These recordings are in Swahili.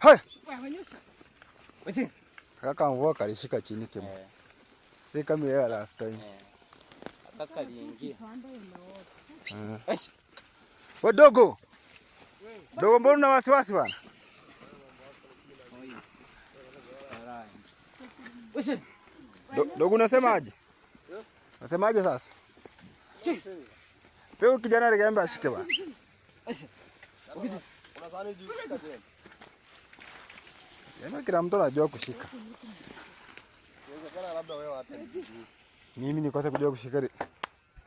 Hai. Kaka mvua kalishika chini kimo. Si kama ile last time. Kaka kaliingia. We dogo. Dogo, mbona una wasiwasi bwana? Dogo, unasemaje? Unasemaje sasa? Peo kijana aligembe ashike bwana. Yaani kila mtu anajua kushika. Mimi nikose kujua kushika.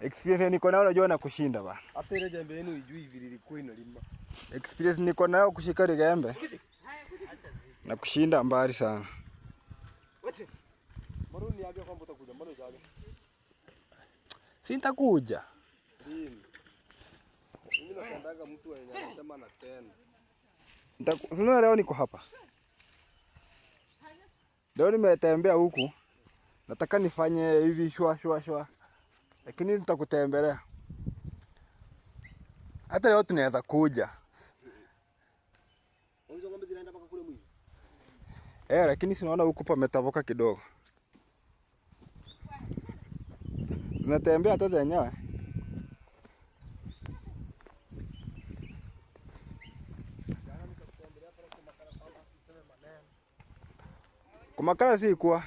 Experience niko nayo najua na kushinda bana. Hata ile jembe yenu ijui vile ilikuwa inalima. Experience niko nayo kushika ligembe na kushinda mbali sana. Mbona uniambia kwamba utakuja? Mbona hujaja? Sintakuja. Mimi napendaga mtu mwenye anasema anatenda. Sina, leo niko hapa. Leo nimetembea huku. Nataka nifanye hivi shwa shwa shwa. Lakini nitakutembelea. Hata leo tunaweza kuja. Hizo ng'ombe zinaenda mpaka kule mwisho. Lakini sinaona huku pametaboka kidogo. Zinatembea hata zenyewe. Kumakala si kuwa.